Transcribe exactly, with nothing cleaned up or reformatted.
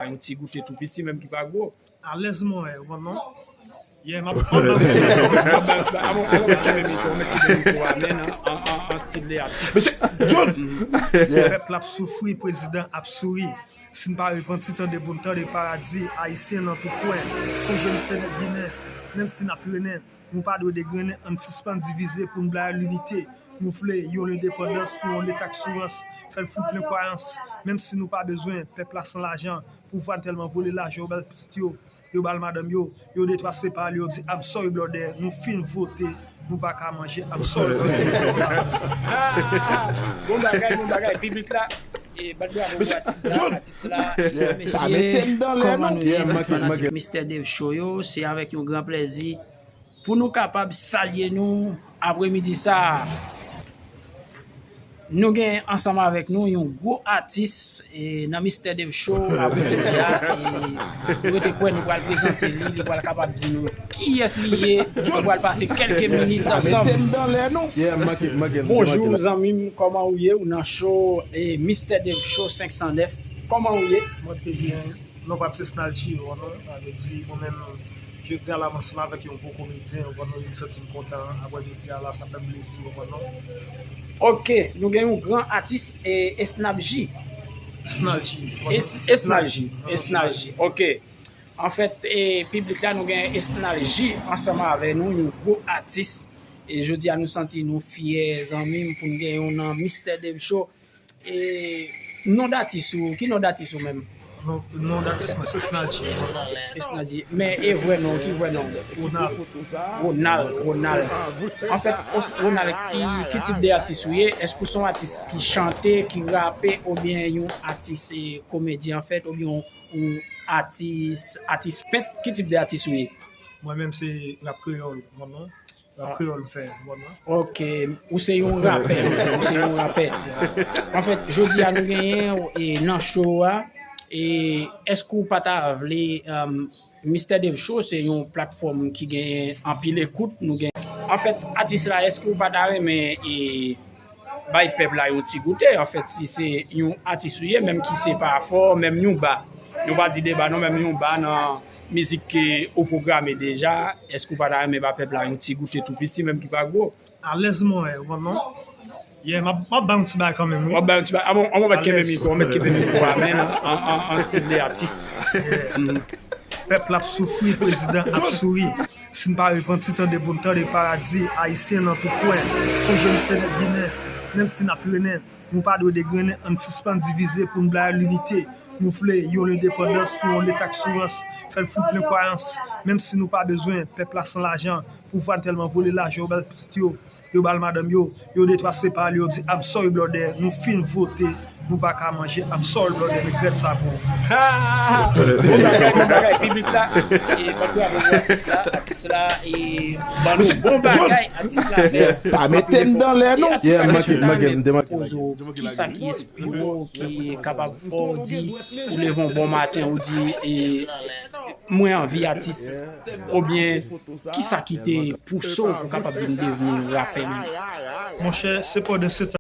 Yon ti goute tou piti, menm ki pa gwo. Alèz mwen, ou konn non? Yeah, m ap, m ap, m ap, m ap, m ap, m ap kenbe mikwo, m ap kenbe mikwo a, men an, an, an, an stil de atis. Mesye John! Pèp la ap soufri, prezidan ap souri. Si n pa repanti, tande pou n tande paradi ayisyen nan tout kwen. Sonje misye nèg Ginen, menm si n ap trennen, nou pa dwe degrennen, ann sispann divize pou n bay linite. Nou vle yon lendepandans pou yon leta k sou rans, fè l fout plen kwayans. Menm si nou pa bezwen pèp la san lajan, pouvwa n tèlman vole lajan yo ba l pitit yo, yo ba l madanm yo, yo detwa sepa l, yo di I'm sorry brother, nou fin vote, nou pa ka manje, I'm sorry brother. Bon bagay, bon bagay, piblik la, e bat bravo pou atis la, atis la. Mesye, kòman nou ye, fanatik Mistè Dave Show yo, se avèk yon gran plèzi pou nou kapab salye nou apremidi sa a. Nou gen ansanm avèk nou yon gwo atis, e, nan Mistè Dave Show apremidi a, e, nou rete kwè nou pral prezante li, li pral kapab di nou kiyès li ye, nou pral pase kèlke minit ansanm. Bonjou zanmi m, kòman ou ye? Ou nan show, e, Mistè Dave Show senk san nèf, kòman ou ye? Mwen trè byen. Non pa m se Snalchi, ou konnen, sa vle di mwen menm, jodi a la m ansanm avèk yon gwo komedyen, ou konnen, m santi m kontan, aprè midi a la, sa fè m plezi, ou konnen. Ok, nou gen yon gran atis, e, Esnalji. Snalchi, ou konnen. Es-, Esnalji, Esnalji, ok. Anfèt, e, piblik la, nou gen Esnalji ansanm avè nou, yon gwo atis. E jodi a nou santi nou fyè, zanmi m, pou n gen yon nan Mistè Dave Show. E non datis ou, ki non datis ou menm? Non, non datis mwen se Snalji. Esnalji. Men e vrè non, ki vrè non? Ronald. Ronald, Ronald. Anfèt, Ronald, ki, ki tip de atis ou ye? Èske ou se yon atis ki chante, ki rape, oubyen yon atis, e, komedyen anfèt, oubyen yon, yon atis, atis pent? Ki tip de atis ou ye? Mwen menm se rap kreyòl, ou konnen. Rap kreyòl m fè, ou konnen. Ok, ou se yon rapè, anfèt, ou se yon rapè. Anfèt, jodi a nou genyen, e, nan show a, e, èske ou pa ta vle, um, Mistè Dave Show se yon platfòm ki genyen anpil ekout, nou gen. Anfèt, atis la, èske ou pa ta renmen, e, bay pèp la yon ti goute. Anfèt, si se yon atis ou ye, menm ki se pa fò, menm yon ba. Nou pa di de ba non, menm yon ba nan mizik ke ou pwograme deja, èske ou pa ta renmen ba pèp la yon ti goute tou piti, menm ki pa gwo? Alèz mwen, ou konnen. Yeah, m ap, m ap bay yon ti bagay kanmenm, wi. W ap bay yon ti bagay. A bon, an mwen mèt kenbe mikwo, mwen mèt kenbe mikwo a, men an, an, an, an stil de atis. Yeah. Pèp la ap soufri, prezidan ap souri. Si n pa repanti, tande pou n tande paradi ayisyen nan tout kwen. Sonje misye nèg Ginen, menm si n ap trennen, nou pa dwe degrennen, ann sispann divize pou n bay linite. Nou vle yon lendepandans pou yon leta k sou rans, fè l fout plen kwayans. Menm si nou pa bezwen pèp la san lajan, pouvwa n tèlman vole lajan yo ba l pitit yo, yo ba l madanm yo, yo detwa sepa l, yo di I'm sorry brother, nou fin vote, nou pa ka manje, I'm sorry brother, regrèt sa pou ou. Bon bagay, bon bagay, piblik la, e, bat bravo pou atis la, atis la, e, ban nou bon bagay, atis la fè. Pa mete m dan lè non. E atis la, kisa ki espri w, ki kapab fè w di, ou leve yon bon maten, ou di, e, mwen anvi atis, oubyen kisa ki te pouse w pou kapab vin devni rapè menm? Monchè, se pandan se tan